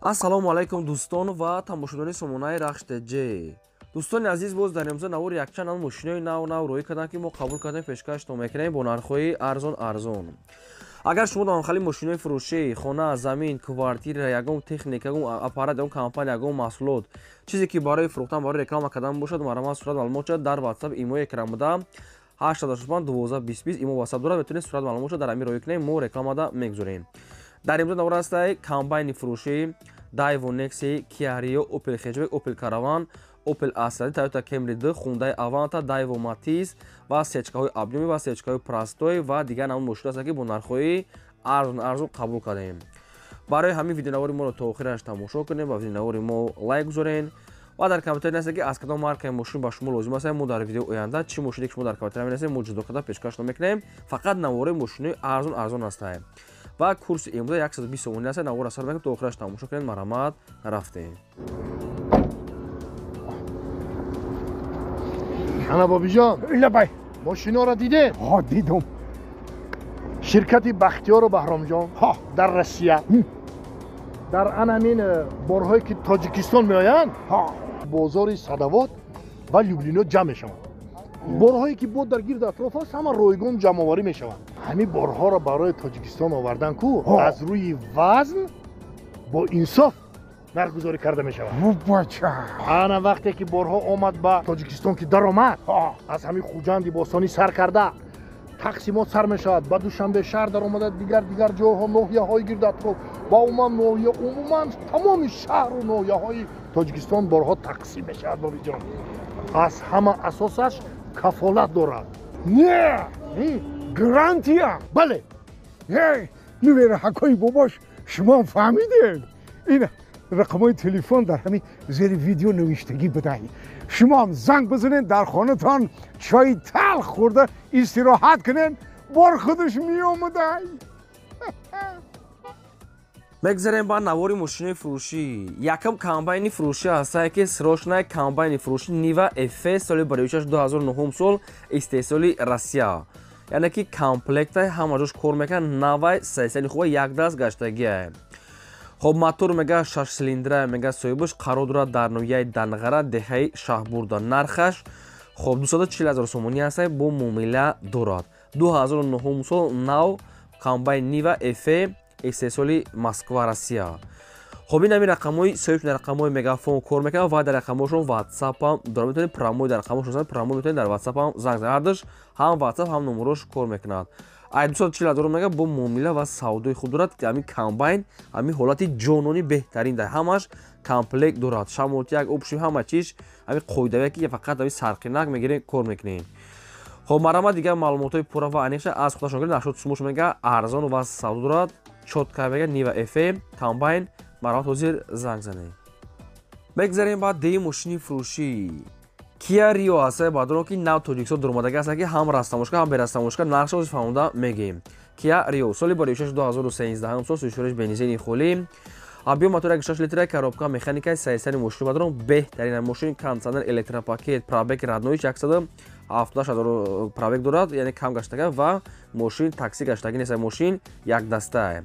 Ассалому алайкум дӯстон ва тамошобинони сомонаи Рахш ТЖ. Дӯстони азиз, боз дар имрӯза навори якчанд нав мошинои нав рӯй карданд, ки мо қабул кардем, пешкаштон мекунем бо нархҳои арзон арзон. Агар шумо дар хали мошинои фурӯшӣ, хона, замин, квартира, ягон техника, ягон аппарат, ягон компания, ягон маҳсулот, чизе ки барои фурӯхтан, барои реклама кардан бошад, марҳамат сурат маълумот шавад дар WhatsApp имои экран буда 865 12 20 имо WhatsApp дорад, метавонед сурат маълумот шавад дар ҳамин рӯй кунем, мо рекламада мегузорем. Дар имрӯза навор ҳастай комбайни фурӯшӣ Daewoo Nexia, Kia Rio, Opel Hatchback, Opel Caravan, Opel Astra, Toyota Camry 2, Hyundai Avanta, Daewoo Matiz ва сечкаҳои объёмӣ ва сечкаҳои простой ва дигар намуд мошин ҳастанд, ки бо нархҳои арзон арзон қабул кардем. Барои ҳамин видеонавори моро то охираш тамошо кунем ва видеонавори мо лайк гузорен ва дар комментария нависед, ки аз кадом маркаи мошин ба шумо лозим аст. Мо дар видеои оянда чӣ мошине ки шумо дар комментария менависед, мо ҷудо карда пешкаш мекунем. Фақат навораи мошинои арзон арзон ҳастанд. Ва курси имрӯза 120 сомонӣ аст. Навора сар мекунем, то охираш тамошо кунед. Марҳамат, рафтем. Ана бобиҷон, лабай, мошиноро дидем? Ҳо, дидум. Ширкати Бахтиёру Баҳромҷон ҳо дар Россия дар ан ҳамин борҳое ки Тоҷикистон меоянд, ҳо бозори Садовод ва Люблино ҷамъ мешаванд. Борҳое ки бо дар гирд атроф аст, ҳама ройгон ҷамъоварӣ мешаванд. Ҳамин борҳоро барои Тоҷикистон овардан ку аз рӯи вазн бо инсоф нархгузорӣ карда мешавад. Бача, ана вақте ки борҳо омад ба Тоҷикистон, ки даромад, аз ҳамин Хуҷанди бостонӣ сар карда тақсимот сар мешавад, ба Душанбе шаҳр даромада, дигар дигар ҷойҳо, ноҳияҳои гирд атроф ва умуман ноҳия, умуман тамоми шаҳру ноҳияҳои Тоҷикистон борҳо тақсим мешавад. Бобиҷон, аз ҳама асосаш кафолат дорад. Не, гарантия. Бале. Нувераҳакои бобош, шумо фаҳмидед, ин рақамҳои телефон дар ҳамин зери видео навиштагӣ будай. Шумоам занг бизанед, дар хонатон чойи талх хӯрда истироҳат кунед, бор худаш меомадай. Мегзарем ба навори мошинои фурӯшӣ. Якам комбайни фурӯшӣ ҳастае, ки срочная комбайни фурӯшӣ Нива FS соли бароишаш 2009 сол, истеҳсоли Россия, яъне ки комплектай, ҳама ҷош кор мекунад, навай, сайсали хуба, якдаст гаштагиае. Хоб, мотор мега 6 силиндра мега, соҳибаш қарор дорад дар ноҳияи Данғара, деҳаи Шаҳбурда. Нархаш хоб 240 ҳазор сомонӣ ҳастае, бо муомила дорад. 2009 сол, нав комбайн Нива FE, истеҳсоли Москва, Россия. Хоб, ин ҳамин рақамҳои соҳиб, рақамҳои Мегафон кор мекунад ва дар рақамҳошон WhatsApp-ам дорад. Метавонед прямой дар рақамҳошон прямой метавонед дар WhatsApp-ам занг занед. Ҳардуш ҳам WhatsApp, ҳам номерош кор мекунад. Ай 240 ҳазор мега, бо муомила ва савдои худ дорад. Ҳамин комбайн ҳамин ҳолати ҷонони беҳтарин дар ҳамаш комплект дорад, шамотияк, обши, ҳама чиз ҳамин қоидавие, ки фақат ҳамин сарқинак мегирем, кор мекунем. Хоб, марҳамат, дигар маълумотҳои пурра ва аниқша аз худашон гиред. 80 сумош мега, арзон ва савдо дорад. Чётко мега Нива FE комбайн. Марҳамат, ҳозир занг занед. Мегзарем ба деи мошини фурӯшӣ Kia Rio ҳастае, баъдоно ки нав Тоҷикистон дуромадаги ҳастанд, ки ҳам растамошка, ҳам берастамошка. Нархша ҳозир фаҳмода мегӯем. Kia Rio соли бароишаш 2013 сол, сӯшориш бензини холӣ, объём мотор 1,6 литра, коробка механикаи, сайсари мошини бадрон беҳтарин мошин, кондиционер, электропакет, пробег родной 178 ҳазор пробег дорад, яъне кам гаштага ва мошин такси гаштагӣ нест, мошин якдастае.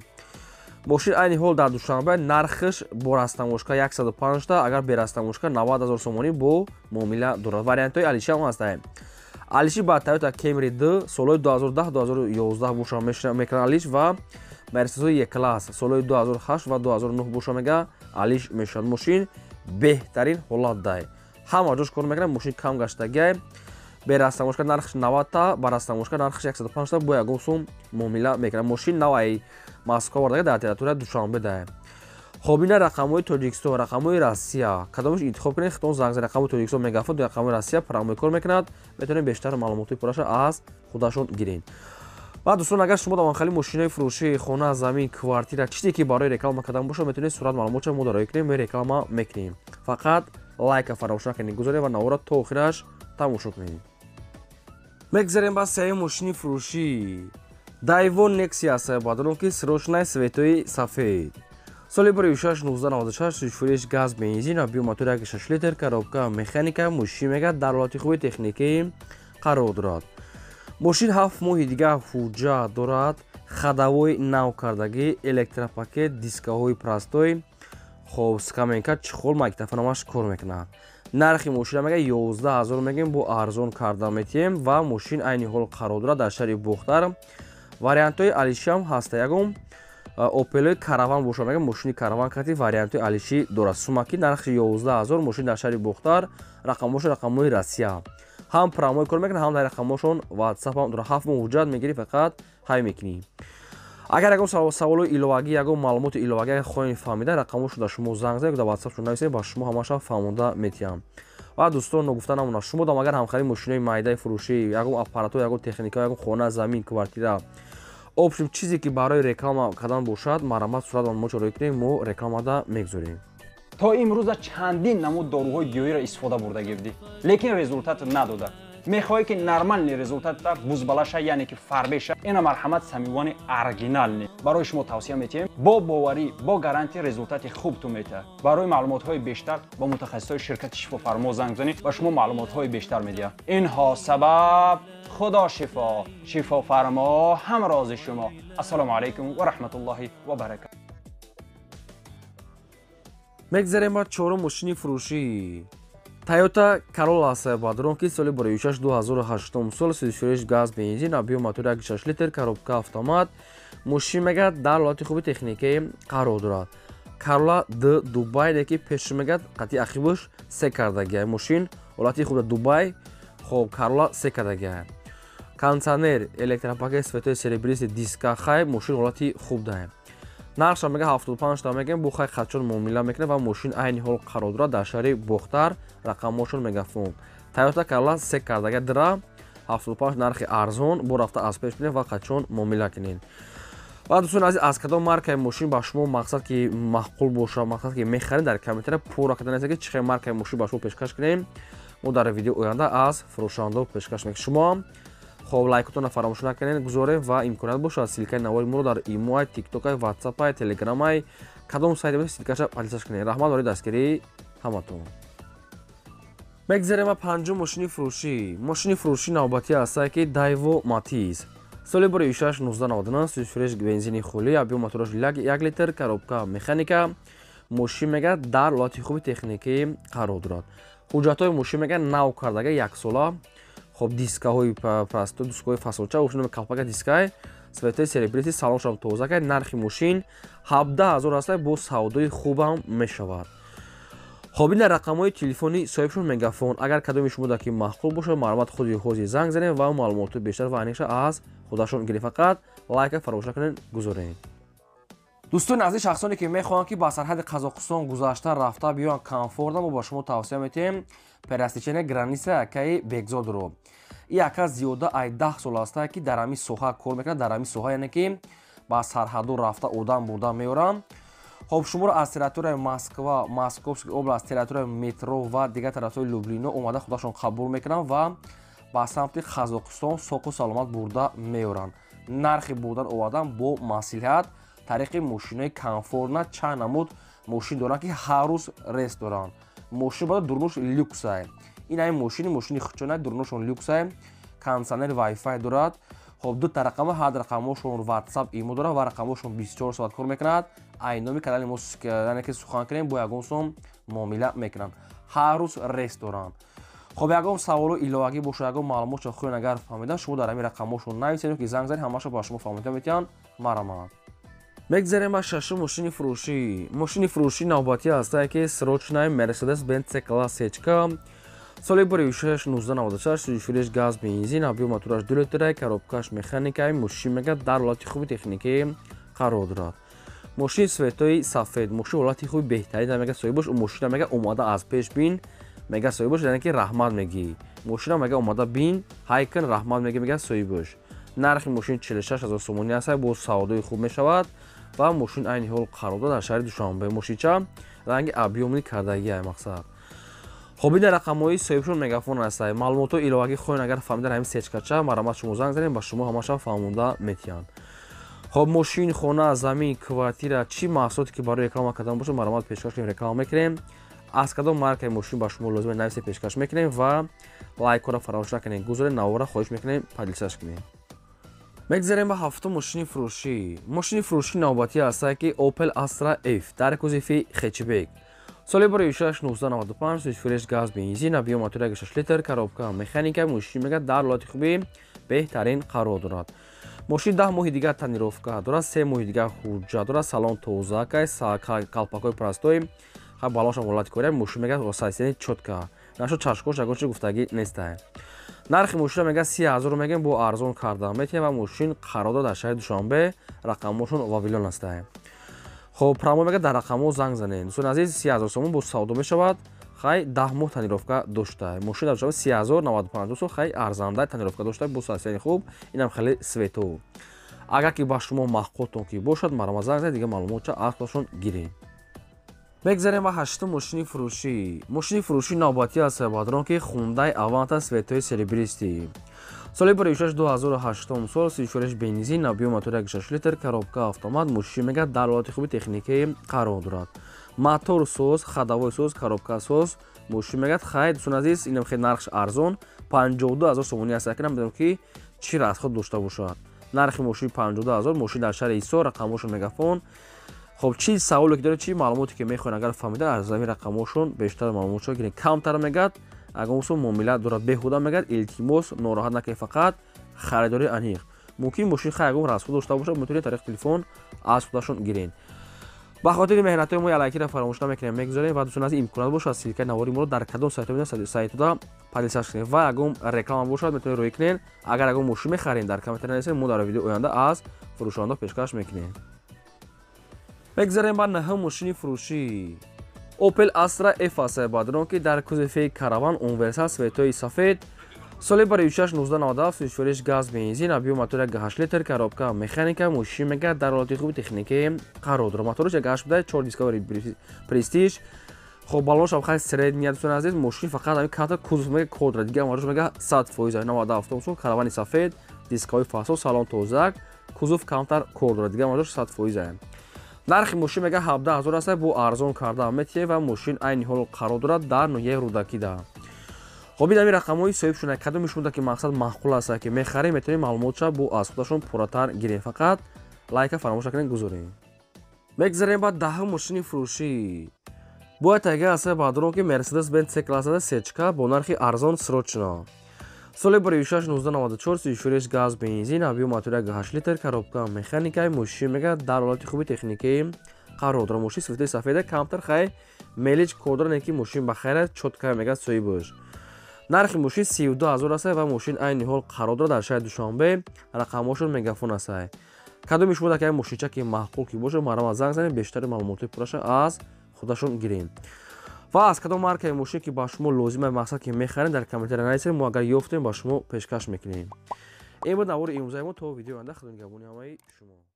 Мошин айни ҳол дар Душанбе. Нархаш бо растамошка 105 та, агар берастамошка 90 ҳазор сомонӣ, бо муомила дорад. Вариантҳои алиши ҳам ҳастае. Алиши ба Toyota Camry 2 солҳои 2010 2011 боша мекунад алиш ва Mercedes E-класс солҳои 2008 ва 2009 боша мега алиш мешавад. Мошин беҳтарин ҳолат дай, ҳама ҷош кор мекунад, мошин кам гаштагиай. Берастамошка нархш 90 та, ба растамошка нархш 105 та, бо ягон сум муомила мекунад. Мошин наваи Москва овардаги, дар территорияи Душанбе дае. Хоб, ина рақамҳои Тоҷикистон, рақамҳои Россия, кадомаш интихоб кунед, худтон занг занед. Рақамҳои Тоҷикистон Мегафон, рақамҳои Россия прямой кор мекунад. Метавонед бештар маълумотҳои пурраша аз худашон гиред. Ва дӯстон, агар шумо дар хали мошинои фурӯшӣ, хона, замин, квартира, чизе ки барои реклама кардан бошад, метавонед сурат маълумотша мо дароӣ кунем, мо реклама мекунем. Фақат лайка фаромӯш накунед, гузоред ва навора то охираш тамошо кунед. Мегзарем ба сеюм мошини фурӯшӣ Daewoo Nexia ҳастае, баъдоно ки срочная, светои сафед, соли бароишаш 1996, сӯшфуриш газ, бензин, объём мотор 1,6 литр, коробка механика. Мошин мега дар ҳолати хуби техникӣ қарор дорад. Мошин 7 моҳи дигар ҳуҷҷат дорад, ходовой нав кардагӣ, электропакет, дискаҳои простой. Хоб, скаменка, чехол, магнитофонамаш кор мекунад. Нархи мошина мега 11 000 мегем, бо арзон карда метиҳем ва мошин айни ҳол қарор дорад дар шаҳри Бохтар. Вариантҳои алишиам ҳаста. Ягон Опелои Караван боша, мега мошини Караван кати вариантҳои алишӣ дорад. Сумаки нархи 11 000, мошин дар шаҳри Бохтар, рақамошон рақамҳои Россия. Ҳам прямой кор мекунад, ҳам дар рақамҳошон WhatsApp ҳам дорад. 7 моҳ ҳуҷҷат мегирӣ, фақат ҳай мекунӣ. Агар ягон саволу иловагӣ, ягон маълумоти иловагӣ агар хоҳем фаҳмида, рақамҳошон дар шумо занг занед, дар WhatsApp-шон нависед, ба шумо ҳамаша фаҳмонда метиҳам. Ва дӯстон, ногуфта намонад, шумо дам агар ҳамхари мошинои майдаи фурӯшӣ, ягон аппаратҳо, ягон техника, ягон хона, замин, квартира, общем, чизе ки барои реклама кардан бошад, марҳамат, сурат мо чорой кунем, мо рекламада мегузорем. То имрӯза чандин намуд доруҳои гиёҳиро истифода бурда гирдӣ, лекин результат надода. Мехоҳӣ, ки нормальный результата бузбалаша, яъне ки фарбеша, ина марҳамат, Самивани оригинальный барои шумо тавсия метиҳем. Бо боварӣ, бо гарантия результати хуб ту метиҳад. Барои маълумотҳои бештар ба мутахассисои ширкати Шифофармо занг занед ва шумо маълумотҳои бештар медиҳад. Инҳо сабаб Худо шифо, Шифофармо ҳамрози шумо. Ассалому алайкум ва раҳматуллоҳи ва баракат. Мегзарем ба чорум мошини фурӯшӣ. Тойота Corolla Сайбадрон, ки соли 2006 2008 сол, сюриш газ, бензин, объем мотор 1,6 литр, коробка автомат. Мошин мегад дар ҳолати хуби техникӣ қарор дорад. Corolla Д Дубай, ки пеш мегад қати ақибаш се кардагия. Мошин ҳолати хуб Дубай, хоб, Corolla се кардагия. Кондиционер, электропакет, светои серебристый, диска хай, мошин ҳолати хуб даҳем. Нархша мега 75 та мегем, бу хай хатчон муомила мекунад ва мошин айни ҳол қарор дорад дар шаҳри Бохтар, рақамҳошон Мегафон. Тойота Corolla се кардага дра, 75 нархи арзон, бо рафта аз пеш бинед ва хатчон муомила кунед. Ва дӯстони азиз, аз кадом маркаи мошин ба шумо мақсад ки маъқул боша, мақсад ки мехаред, дар комментария пурра карда нависед, ки чӣ хел маркаи мошин ба шумо пешкаш кунем. Мо дар видео оянда аз фурӯшандао пешкаш мекунем. Шумо хоб, лайкотонро фаромӯш накунед, гузоред ва имконият бошад, ссылкаи навори моро дар имоай, тиктокай, ватсапай, телеграмай, кадом сайте бошад, ссылкаша поделиться кунед. Раҳмат барои дастгирии ҳаматон. Мегзарем ба панҷум мошини фурӯшӣ. Мошини фурӯшӣ навбатӣ ҳастае, ки Дайво Матиз, соли 2006 1999, сюрфреш, бензини холӣ, объем мотораш 1 литр, коробка механика. Мошин мега дар ҳолати хуби техникӣ қарор дорад. Ҳуҷҷатҳои мошин мега нав кардага, яксола. Хоб, дискаҳои просто, дискаҳои фасолча, ошино калпака дискай, светои серебристый, салоншам тоза кард. Нархи мошин 17 000 аст, бо савдои хубам мешавад. Хоб, ин рақамҳои телефони соҳибшон Мегафон. Агар кадоми шумо дар ки маъқул бошад, маълумот худи ҳозир занг занед ва маълумоти бештар ва аниқша аз худашон гиред. Фақат лайка фаромӯш накунед, гузоред. Дӯстони азиз, шахсоне ки мехоҳанд, ки ба сарҳади Қазоқистон гузашта рафта биёянд комфортно, мо ба шумо тавсия метиҳем пересечения граница акаи Бекзодро. И ака зиёда ай 10 сол аста, ки дар ҳамин соҳа кор мекунад, дар ҳамин соҳа, яъне ки ба сарҳаду рафта одам бурда меоранд. Хоб, шуморо аз территорияи Москва, Московский област, территорияи метро ва дигар тарафҳои Люблино омада худашон қабул мекунанд ва ба самти Қазоқистон соқу саломат бурда меоранд. Нархи бурдан овардан бо маслиҳат, тариқи мошинои комфортно. Чанд намуд мошин доранд, ки ҳар рӯз рейс доранд. Мошин бада дурнуш люксай. Ин ҳамин мошини хучона, дурнушон люксай, кондиционер, вайфай дорад. Хоб, дута рақама, ҳар рақамҳошон WhatsApp, имо дорад ва рақамҳошон 24 соат кор мекунад. Ай номи канали мо, яъне ки сухан кунем, бо ягон сом муомила мекунанд. Ҳар рӯз рейс доранд. Хоб, ягон саволу иловагӣ бошад, ягон маълумотшо хоҳед агар фаҳмидан, шумо дар ҳамин рақамҳошон нависед ки занг занед, ҳамаашо ба шумо фаҳмида метиҳанд. Марамад. Мегзарем ба шашум мошини фурӯшӣ. Мошини фурӯшӣ навбатӣ ҳастае, ки срочная Мерседес Бенц С класс сечка, соли 2006 1996, сюрфреш, газ, бензин, объем мотораш 2 литра, коробкаш механикаи. Мошин мега дар ҳолати хуби техникӣ қарор дорад. Мошин светои сафед, мошин ҳолати хуби беҳтарин. Мега соҳибош мошина мега омада аз пеш бин, мега соҳибош, яъне ки раҳмат мегӣ. Мошина мега омада бин, ҳайкан, раҳмат мегӣ, мега соҳибош. Нархи мошин 46 000 сомонӣ аст, бо савдои хуб мешавад ва мошин айни ҳол қарор дорад дар шаҳри Душанбе. Мошинча ранги объёмный кардагия мақсад. Хоб, ин рақамҳои соҳибшон Мегафон ҳастад. Маълумотҳои иловагӣ хоҳед агар фаҳмидан ҳамин сечкача, марҳамат, шумо занг занед, ба шумо ҳамаша фаҳмонда метиҳанд. Хоб, мошин, хона, замин, квартира, чӣ маҳсулоте ки барои реклама кардан бошад, марҳамат, пешкаш кунем, реклама мекунем. Аз кадом маркаи мошин ба шумо лозим, нависе, пешкаш мекунем ва лайкҳоро фаромӯш накунед, гузоред, навора хоҳиш мекунем, поделиться кунед. Мегзарем ба ҳафтум мошини фурӯшӣ. Мошини фурӯшӣ навбатӣ ҳастае ки Opel Astra F дар кузови хэтчбек. Соли 2006 1995 сӯзишфурӯш газ бензин, объем мотор 1.6 литр, коробка механика, мошин мега дар ҳолати хуби беҳтарин қарор дорад. Мошин 10 моҳи дигар тонировка дорад, 3 моҳи дигар ҳуҷҷат дорад, салон тоза, калпакҳои простой, балоншам ҳолати кория, мошин мега состояние чётко. Нашо чашкош ягон чиз гуфтагӣ нестае. Нархи мошина мега 30 000 мегем, бо арзон карда метиҳем ва мошин қарор дорад дар шаҳри Душанбе, рақамҳошон Вавилон ҳастае. Хоб, прямо мега дар рақамҳо занг занед. Дӯстони азиз, 30 000 сомон бо савдо мешавад. Хай 10 моҳ тонировка дошта. Мошин дар Душанбе 30 095 сом, хай арзанда тонировка дошта, бо состояние хуб, инам хеле свету. Агар ки ба шумо маъқултон ки бошад, марама занг занед, дигар маълумотча аз худашон гиред. Мегзарем ба ҳаштум мошини фурӯшӣ. Мошини фурӯшӣ навбатӣ аст бадрон ки Hyundai Avanta цветои серебристый. Соли 2006 2008 сол сӯзишфурӯш бензин, объем мотор 1.6 литр, коробка автомат, мошин мега дар ҳолати хуби техникӣ қарор дорад. Мотор соз, ходовой соз, коробка соз, мошин мегӯяд хай дӯстони азиз, инам хеле нархш арзон, 52 000 сомонӣ аст. Акнам бидонам ки чӣ расход дошта бошад. Нархи мошин 52 000, мошин дар шаҳри Ҳисор, рақамҳошон Мегафон. Хоб, чӣ саволе ки доред, чӣ маълумоте ки мехоҳед, агар фаҳмида, аз ҳамин рақамҳошон бештар маълумотшо гиред. Камтар мегӯяд, агар муомила дорад беҳуда мегӯяд, илтимос нороҳат накунед, фақат харидори аниқ. Мумкин мошин хай ягон расход дошта бошад, метавонед тариқи телефон аз худашон гиред. Ба хотири меҳнатҳои мо лайкира фаромӯш намекунем, мегузорем ва дӯстони азиз, имконият бошад, ссылкаи навори моро дар кадом сайтҳо сайтода поделиться кунед ва ягон реклама бошад, метавонед рӯй кунед. Агар ягон мошин мехарем, дар комментария нависед, мо дар видеои оянда аз фурӯшонда пешкаш мекунем. Мегзарем ба наҳум мошини фурӯшӣ. Opel Astra F аст бадрон ки дар кузови караван универсал цветои сафед. Соли 2006 1997 сӯзишфурӯш газ бензин, объем мотор 1.8 литр, коробка механика, мошин мега дар ҳолати хуби техникӣ қарор дорад. Мотораш 1.8 буда, 4 дисковый престиж. Хоб, балонш ҳам хай средний, дӯстони азиз, мошин фақат ҳамин камтар кузов мега кор дорад, дигар мотораш мега 100%. 97 сол, каравани сафед, дисковый фасо, салон тозак, кузов камтар кор дорад, дигар мотораш 100%. Нархи мошин мега 17 000 аст, бо арзон карда метиҳе ва мошин айни ҳол қарор дорад дар ноҳияи Рӯдакида. Хоб, ин ҳамин рақамҳои соҳиб шуда, кадоми шумо ки мақсад маъқул аст ки мехарем, метавонед маълумотша бо аз худашон пурратар гирем. Фақат лайка фаромӯш накунед, гузорем. Мегзарем ба даҳум мошини фурӯшӣ. Бояд тайга аст бадрон ки Mercedes Benz C классада сечка бо нархи арзон срочно. Соли 2006 1994 сӯзишфурӯш газ бензин, объем мотор 1.8 литр, коробка механика, мошин мега дар ҳолати хуби техникӣ қарор дорад. Мошин сифати сафеда, камтар хай мелич кор дорад, не ки мошин ба хайр аст, чётко мега соҳибаш. Нархи мошин 32 000 аст ва мошин айни ҳол қарор дорад дар шаҳри Душанбе, рақамҳошон Мегафон аст. Кадоми шумо дар мошинча ки маъқул ки бошад, марҳамат занг занед, бештари маълумотҳои пурраша аз худашон гирем. Ва аз кадом маркаи мошин ки ба шумо лозим аст, мақсад ки мехарем, дар комментария нависед, мо агар ёфтем ба шумо пешкаш мекунем. Ин буд навори имрӯзаи мо. То видеои оянда, худо нигаҳбони ҳамаи шумо.